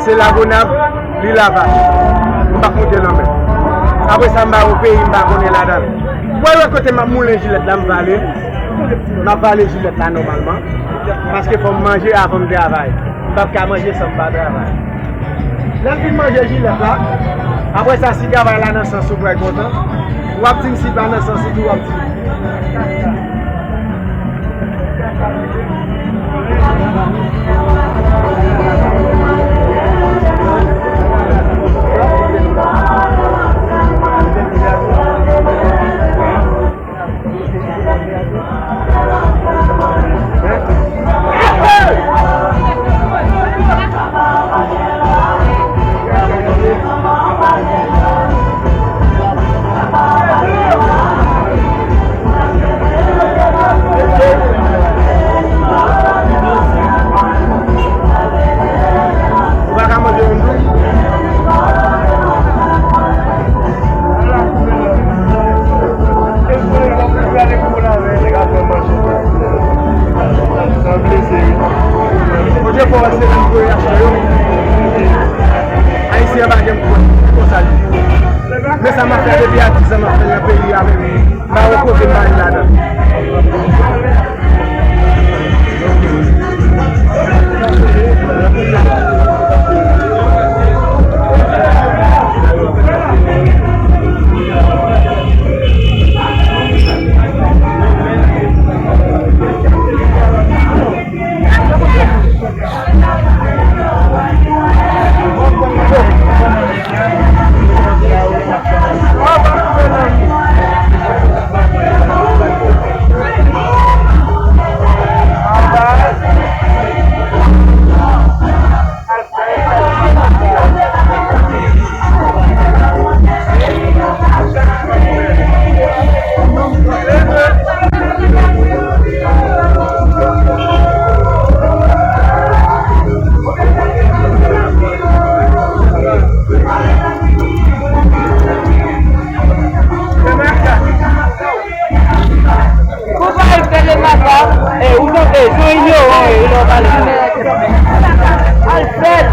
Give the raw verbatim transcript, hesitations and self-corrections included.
Se Lagonav, Lil Avach. M p ap monte lanmè. Apre sa, m pa yon peyi m pa konnen ladan l. W wè kote m ap moulen jilèt la, m vale. M ap vale jilèt la nòmalman. Paske fò m manje avan m travay. M p ap ka manje san m pa travay. Lè m fin manje jilèt la, apre sa, si travay la nan sans ou pral kontan, w ap di m, si pa nan sans ou tou, w ap di m. Ou pa ka manje yon dou? Ayisyen pa janm kwè konsa li ye. Men sa m ap fè depi a diz an, m ap fè l nan peyi a, men m pa wè kote m pa al ladan. Koupa l fè le makak, e, ou tonbe, se yon inyoran w ye, lè w pale. Alfred!